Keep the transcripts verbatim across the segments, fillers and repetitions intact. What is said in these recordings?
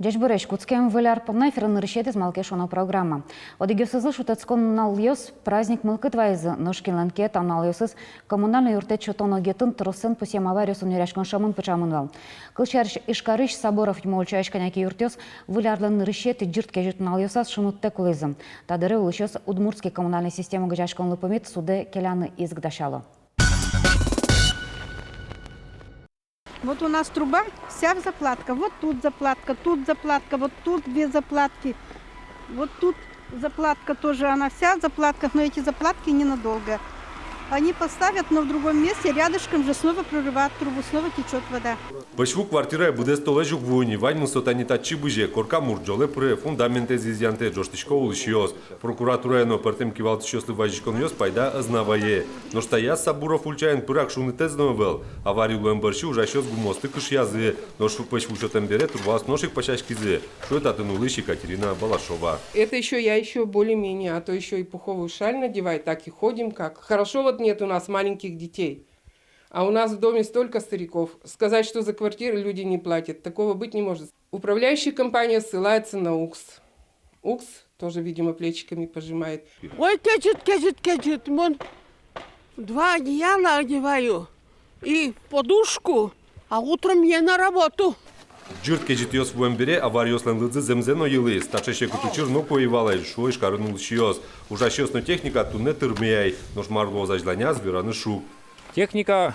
Ӟечбуресь! Кутскем выль ар понна эфирын нырысетӥез «Малы ке шуоно» программа. Одӥгъёсызлы шутэтскон нуналъёс праздник мылкыд вайизы, нош кинлэн ке та нуналъёсыз коммунальной юрттэт сётон огетын тросэн пусъем авариосын нюръяськон сямын пыӵамын вал. Кылсярысь, Ижкарысь Сабуров нимо ульчаысь кӧня ке юртъёс выль арлэн нырысетӥ ӟырт кезьыт нуналъёсаз шуныттэ кулӥзы. Та дыре улӥсьёс Удмуртский коммунальной система огазеяськонлы пумит судэ келяны иск дасяло. Вот у нас труба вся в заплатках. Вот тут заплатка, тут заплатка, вот тут две заплатки. Вот тут заплатка тоже, она вся в заплатках, но эти заплатки ненадолго. Они поставят, но в другом месте, рядышком же снова прорывают трубу, снова течёт вода. Пӧсь ву квартирае быдэс толэзь уг вуы ни, ваньмыз со тани татчы бызе, корка мурӟолэ пыре, фундаментэз изъянтэ, ӝожтӥсько улӥсьёс. Прокуратурае но пӧртэм кивалтӥсьёслы вазиськонъёс пайда ӧз на вае. Нош таяз Сабуров ульчаын пырак шунытэз но ӧвӧл. Авария луэм бӧрсьы ужасьёс гумыосты кышъязы. Нош пӧсь ву сётэм бере трубаос нош ик пасяськизы, шуэ татын улӥсь Екатерина Балашова. Это ещё, я ещё более-менее, а то ещё и пуховую шаль надевай, так и ходим как. Хорошо, вот нет у нас маленьких детей. А у нас в доме столько стариков. Сказать, что за квартиры люди не платят, такого быть не может. Управляющая компания ссылается на УКС. УКС тоже, видимо, плечиками пожимает. Ой, кезьыт, кезьыт, кезьыт. Мон два одеяла одеваю и подушку, а утром я на работу. Ӟырт кезьытъёс вуэм бере авариослэн лыдзы зэмзэ но йылӥз. Таӵе секыт учыр ноку ӧй вал ай, шуо Ижкарын улӥсьёс. Ужасьёс но техника туннэ тырме ай, нош мар луоз азьланяз, вераны шуг. Техника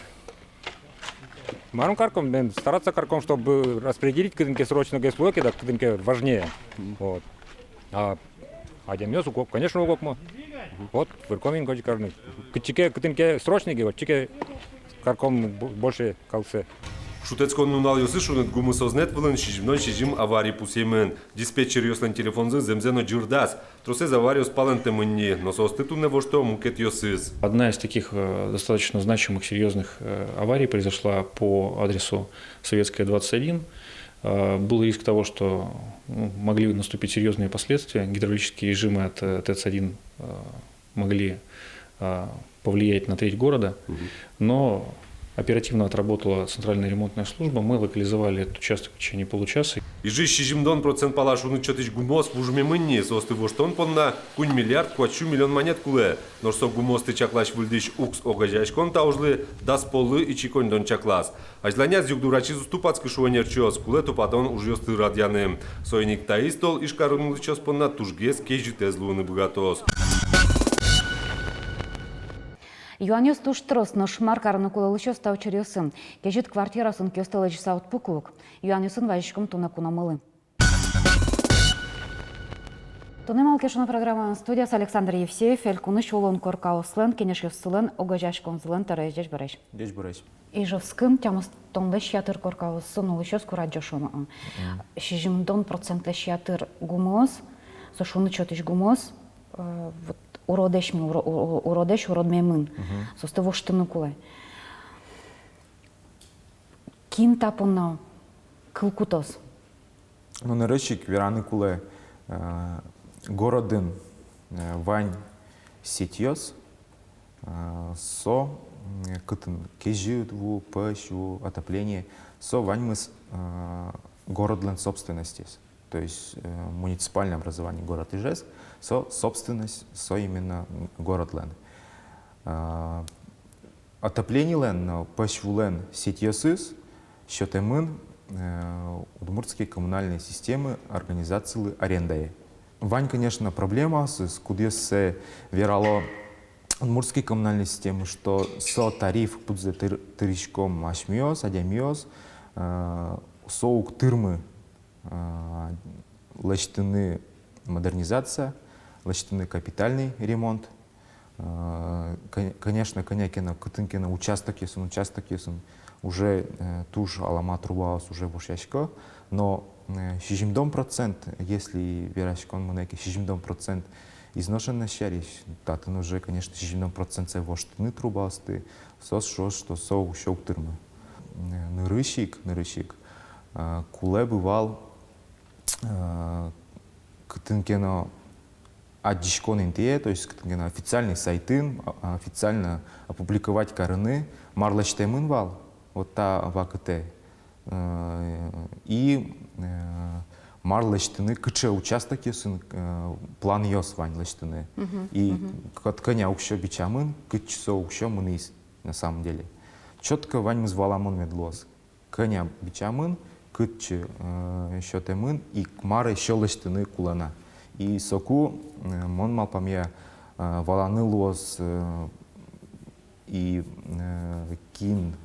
Мар карком, бен, стараться карком, чтобы распределить, кытын ке срочно гес луэ ке, да кытын ке важнее. Вот. А адямиос уг, конечно, уг окмо. Вот, вырком ини кожи каждый. Кытчы ке, кытын ке срочный ке, отчы ке карком бо-, больше калыксэ. Шутэтскон нуналъёсы шуныт гумы сознэт вылын сизьымдон сизьым аварий пусъемын. Диспетчеръёслэн телефонзы зэмзэ но ӟырдаз. Тросэз авариос палэнтэмын ни, но соосты туннэ вошто мукетъёсыз. Одна из таких, э, достаточно значимых, серьёзных, э, аварий произошла по адресу Советская, двадцать один. Э, был риск того, что, ну, могли наступить серьёзные последствия. Гидравлические режимы от, э, ТЭЦ один, э, могли, э, повлиять на треть города. Мгм. Но оперативно отработала центральная ремонтная служба. Мы локализовали этот участок в течение получаса. Ижысь сизьымдон процент пала шуныт сётӥсь гумыос вужмемын ни, соосты воштон понна куинь миллиард куать сю миллион манет кулэ. Нош со гумыосты чаклась-выльдӥсь УКС огазеяськон та ужлы дас поллы ичи коньдон чаклаз. Азьланяз югдур ачиз уз тупатскы, шуо ӧнерчиос, кулэ тупатон ужъёсты радъяны. Соин ик та истол Ижкарын улӥсьёс понна тужгес кезьытэз луыны быгатоз. Юанъёс туж трос, нош мар карыны кулэ улӥсьёслы та учыръёсы? Кезьыт квартираосын киосты лэзьыса уд пуку ук? Юанъёсын вазиськом туннэ куномылы. Туннэ «Малы ке шуоно» программаын студияяз Александр Евсеев, элькунысь улон коркаослэн кенешъёссылэн огазеяськонзылэн тӧроез. Ӟечбуресь! Ӟечбуресь! Ижевскын тямыстонлэсь ятыр коркаосын улӥсьёс, курадӟо шуоно. Мгм. Сизьымдон процентлэсь ятыр гумыос, со шуныт сётӥсь гумыос, э, вот, уродэсь ми, уро-, у-, у-, уродэсь, уродмемын. Мгм. Соосты воштыны кулэ. Кин та понна кыл кутоз? Ну, нырысь ик вераны кулэ, э, городын, э, вань сетьёс, э, со, м, кытын кезьыт ву, пӧсь ву, отопление, со ваньмыз, э, городлэн собственностез. То есть, э, муниципальное образование город Ижевск, со собственность, со именно городлэн. Э, отопленилэн но пӧсь вулэн сетьёсыз сётэмын, э, Удмуртские коммунальные системы организацилы арендае. Вань, конечно, проблемаосыз, кудъёссэ верало Удмуртские коммунальные системы, что со тариф, кудзэ тыр-, тырӥськом асьмеос, адямиос, э, со уг тырмы, э, лэсьтыны модернизация, лэсьтыны капитальный ремонт. Э, кон-, конечно, кӧня ке но, кытын ке но участокъёсын, участокъёсын уже, э, туж алама трубаос уже вошъясько, но, э, сизьымдон процент, если вераськон мынэ ке, сизьымдон процент изношенность сярысь, татын уже, конечно, сизьымдон процентсэ воштыны трубаосты, соос шуо, что со усе уг тырмы. Э, нырысь ик, нырысь ик, э, кулэ бы вал, э, кытын ке но адӟиськон интые, то есть кытын ке но официальный сайтын, а, официально опубликовать карыны, мар лэсьтэмын вал вот та вакытэ. Э, и, э, Мар лэсьтыны, кыӵе участокъёсын, э, планъёс вань лэсьтыны. И кӧ-, кӧня уксё бичамын, кытчы со уксё мынӥз на самом деле. Чётко ваньмыз валамон мед луоз. Кӧня бичамын, кытчы, э, сётэмын и мар ещё лэсьтыны кулэ на. И соку, э, мон малпамъя, э, валаны луоз, э, и, э, кин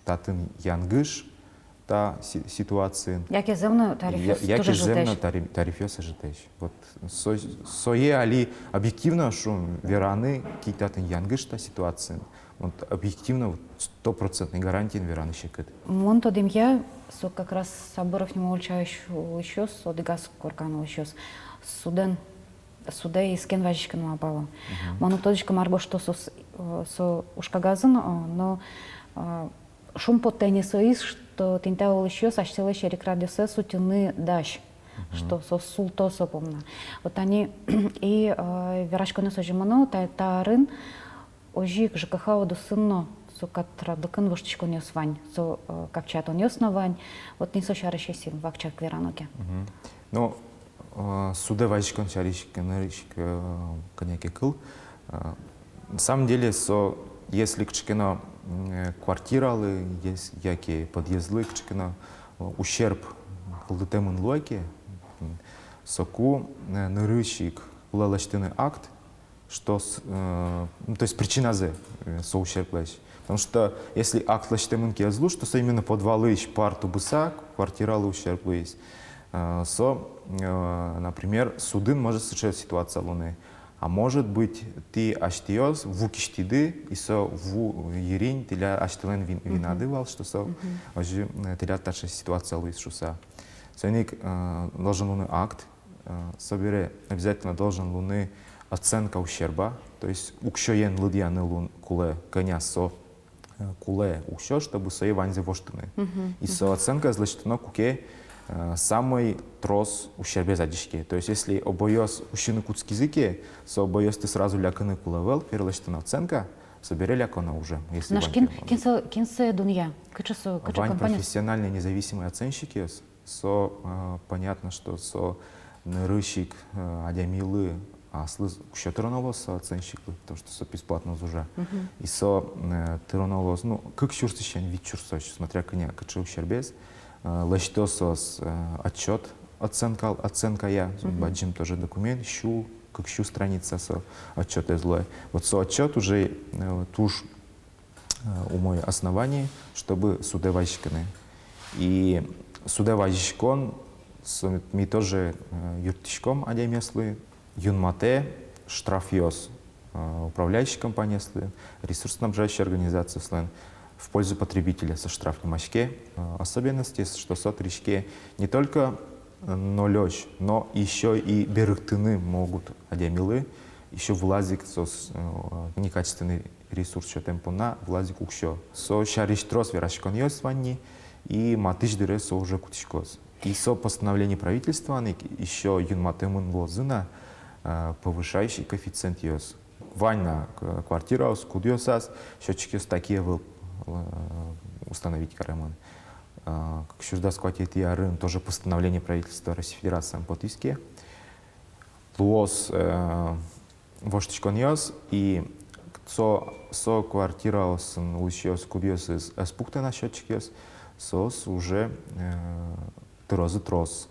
татын янгыш та си-, ситуациын. Яке зэм но тарифъёс Я-, яке тоже зэм но ӧжытэсь. Тари-, тарифъёс ӧжытэсь. Вот со-, сое али объективно, шуом, вераны, кин татын янгыш та ситуациын. Вот объективно, вот стопроцентной гарантиен вераны секыт. Мон тодэмъя, со как раз Сабуров нимо ульчаысь улӥсьёс, одӥгаз коркан улӥсьёс, судэн, судэ искен вазиськыны малпало. Мон уг тодӥськы, мар гожто со с-, э, со ужкагазын, э, но, э, шумпоттэ ни соиз, что тӥни та улӥсьёс асьсэлэсь эрикрадъёссэс утьыны дась, что со султо со понна. Вот али и, э, вераськонъёс озьы мыно, та, та арын озьы ик ЖКХ удысын но со катрадлыкын воштӥськонъёс вань, со, э, капчиятонъёс но вань. Вот тӥни со сярысь ик вакчияк верано ке. Ну, э, судэ вазиськон сярысь ик, нырысь ик, э, кӧня ке кыл. Э, на самом деле, со, если кыӵе ке но, м, э, квартиралы, ес-, яке подъездлы кыӵе ке но, э, ущерб кылдытэмын луэ ке, м, соку, э, нырысь ик кулэ лэсьтыны акт, что с-, э, ну, то есть причиназэ, э, со ущерблэсь. Потому что если акт лэсьтэмын ке ӧз лу, что со именно подвалысь пар тубыса квартиралы ущерб луиз, э, со, э, например, судын может сыӵе ситуация луыны. А может быть, тӥ асьтэос ву кисьтӥды, и со ву йырин тӥляд асьтэлэн вин-, винады вал, что со озьы, э, тӥляд таӵе ситуация луиз шуыса. Соин ик, э, должен луыны акт, э, собере обязательно должен луыны оценка ущерба, то есть уксёен лыдъяны луыны кулэ, кӧня со, э, кулэ уксё, чтобы сое ваньзэ воштыны. И со оценказэ лэсьтоно, куке, э, самой трос ущербез адӟиське. То есть если обоёс усьыны кутскизы ке, со обоёсты сразу лякыны кулэ ӧвӧл, первой лэсьтоно оценка, собере ляконо уже, если... Нош вань кин, кем-, кин со, кин сое дунъя? Кыӵе со, кыӵе компания? Вань профессиональной независимой оценщикъёс. Со, э, понятно, что со нырысь ик, э, адямилы аслыз уксё тыроно луоз со оценщиклы, потому что со бесплатно уз ужа. И со, э, тыроно луоз, ну, кык сюрсысен вить сюрсозь, смотря кӧня, кыӵе ущербез, э, лэсьто соос, э, отчёт оценка, оценкая, бадӟым тоже документ, сю, кык сю страница со отчётэз луэ. Вот со отчёт уже, э, туж э, умой основание, чтобы судэ вазиськыны. И судэ вазиськон, со, ми тоже, э, юрттӥськом адямиослы, юнматэ штрафъёс, э, управляющей компаниослы, ресурсоснабжающей организациослэн в пользу потребителя со штраф нимаське. Э, особенность, что со тыриське не только нольёзь, но ещё и берыктыны могут адямилы, ещё вылаз ик соос, э, некачественный ресурс сётэм понна вылаз ик уксё. Со сярысь трос вераськонъёс вань ни, и матысь дыре со уже кутӥськоз. И со постановление правительствоын ик ещё юнматэмын луозы на, э, повышающий коэффициентъёс. Вань на, э, квартираос, кудъёсаз счётчикъёс такие ӧвӧл, э, установить каремын. Э, кык сюрс дас куатетӥ арын тоже постановление правительства Российской Федерациын потӥз ке, луоз, э, воштӥськонъёс, и со, со квартираосын улӥсьёс, кудъёсыз ӧз пуктэ на счётчикъёс, соос уже, э, тырозы трос.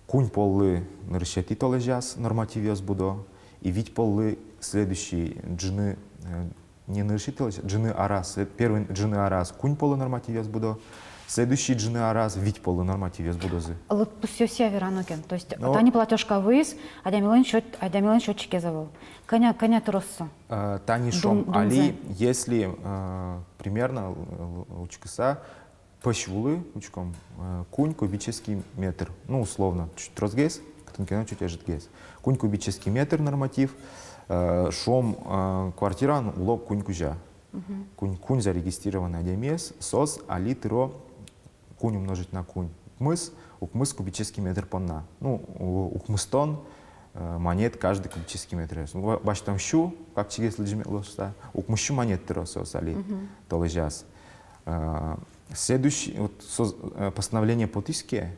Куинь поллы нырысетӥ толэзяз нормативъёс будо, и вить поллы следующий ӝыны, э, не нырысетӥ толэзь, ӝыны араз, э, первый ӝыны араз куинь поллы нормативъёс будо, следующий ӝыны араз вить поллы нормативъёс будозы. Лыдпусъёсъя верано ке, то есть, но тани платёжка вуиз, адямилэн счёт-, адямилэн счётчикез ӧвӧл. Кӧня, кӧня трос со? Э, тани шуом, али, если, э, примерно, э, учкыса, пӧсь вулы учком, э, куинь кубический метр, ну, условно, чуть тросгес, кытын ке но чуть ӧжытгес. Куинь кубический метр норматив, э, шуом, э, квартираын уло куинь кузя. Куинь, куинь зарегистрированный адямиез, соос али тыро куинь умножить на куинь, укмыс, укмыс кубический метр понна. Ну, у-, укмыстон, э, манет каждый кубический метр. Ну, ба-, басьтом сю, капчигес лыдӟеме луоз шуыса, укмыс сю манет тыро соос али толэзяз. Э, следующий, вот со-, э, постановление потӥз ке,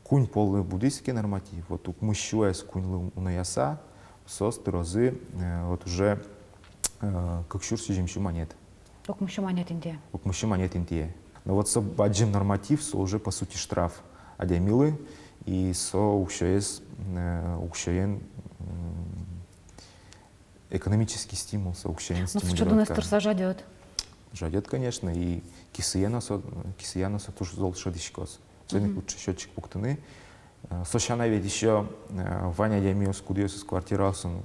Куинь поллы будӥз ке норматив, вот укмыссюэз куиньлы унояса, соос тырозы, э, вот уже, э, кык сюрс сизьым сю манет. Укмыссю манет интые. Укмыссю манет интые. Но вот со бадӟым норматив, со уже, по сути, штраф адямилы, и со уксёез, э, уксёен, м, экономический стимул, со уксёен стимулировать каро. Ну, сыӵе дунэз тырса жадёт. Жадёт, конечно, и кисыен но со, кисыен но со туж зол шӧдӥськоз. Соин ик лучше счётчик пуктыны. Э, со сяна ведь ещё, э, вань адямиос, кудъёсыз квартираосын,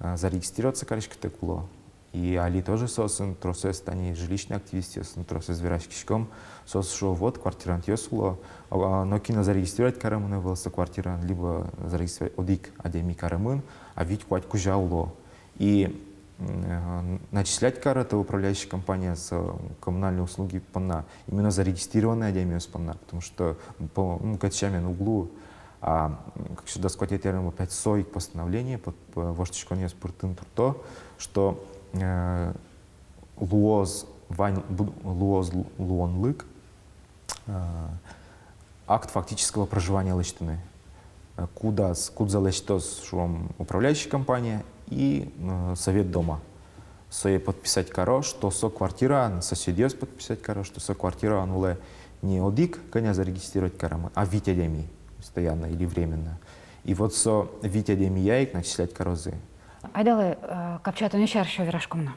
э, зарегистрироваться кариськытэк уло. И али тоже соосын тросэз, тани жилищный активистъёсын тросэз вераськиськом, соос шуо: вот, квартирантъёс уло, а, но кин но зарегистрировать каремын ӧвӧл со квартираын, либо зарегистрировать одӥг адями каремын, а вить-куать кузя уло. И, м, э, начислять каро та управляющая компания со коммунальные услуги понна именно зарегистрированный адямиос понна, потому что, по, ну, кыӵе сямен уг лу, а, м, кыӵе дас куатетӥ арын опять со ик постановление, по, по, воштӥськонъёс пыртыны турто, что, э, луоз вань, бу-, луоз лу-, луонлык, э, акт фактического проживания лэсьтыны. Э, кудаз, кудзэ лэсьтоз, шуом, управляющая компания и, э, совет дома. Сое подписать каро, что со квартираын, соседъёс подписать каро, что со квартираын улэ не одӥг, кӧня зарегистрировать каремын, а вить адями постоянно или временно. И вот со вить адямия ик начислять карозы. Айдалэ, э, капчиятонъёс сярысь вераськом на.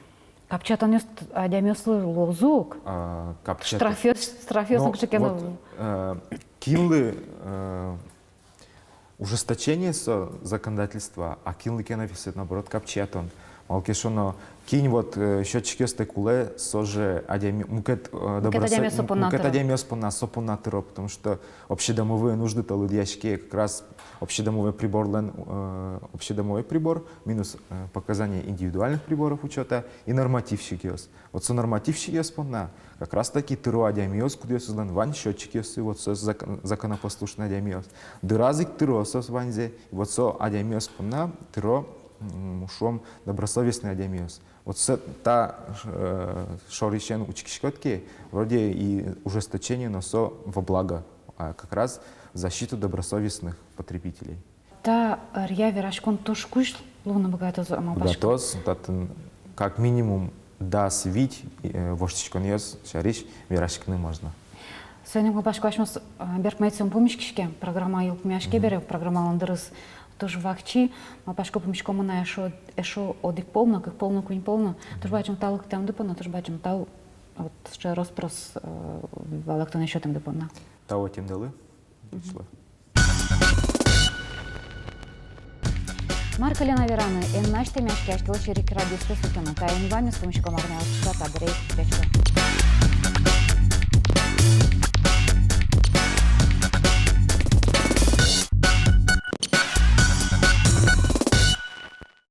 Капчиятонъёс адямиослы луозы ук. А, капчиятон-, штрафъёс, штрафъёс, ну, кыӵе ке но. Вот, э, кинлы, э, ужесточение со законодательства, а кинлы ке но весе, наоборот, капчиятон. Малы ке шуоно, кин вот, э, счётчикъёстэк улэ, со же адями-, мукет, э, мукет добросо-, адямиос со понна мукет тыро. Адямиос понна, со понна тыро, потому что общедомовые нужды-то лыдъяське как раз общедомовой приборлэн, э, общедомовой прибор, минус, э, показания индивидуальных приборов учёта и нормативщикъёс. Вот со нормативщикъёс понна как раз таки тыро адямиос, кудъёсызлэн вань счётчикъёссы, вот соос закон-, законопослушный адямиос. Дыраз ик тыро соос ваньзэ, и вот со адямиос понна тыро, м, шуом, добросовестный адямиос. Вот со та, э, шорысен учкиськод ке, вроде и ужесточение, но со во благо, а как раз в защиту добросовестных потребителей. Та ӧръя вераськон туж кузь луыны быгатоз, малпасько. Быгатоз, татын как минимум дас-вить, э, воштӥськонъёс сярысь вераськыны можно. Соин ик малпасько, асьмеос, э, берпуметӥ ум пумиськиське, программа йылпумъяське бере, программалэн дырыз туж вакчи, малпасько, пумиськомы на эшшо, эшшо одӥг пол но, кык пол но, куинь пол но. Туж бадӟым тау лыктэмды понна, туж бадӟым тау, вот, сыӵе рос-прос, э, валэктонъёс сётэмды понна. Тау ӧтемдылы. Мар кыле на вераны, эн на азьтэмъяське, асьтэлэсь эрикрадъёсты сётыны. Таин ваньмыз, пумиськом арня ортчыса, табере ик.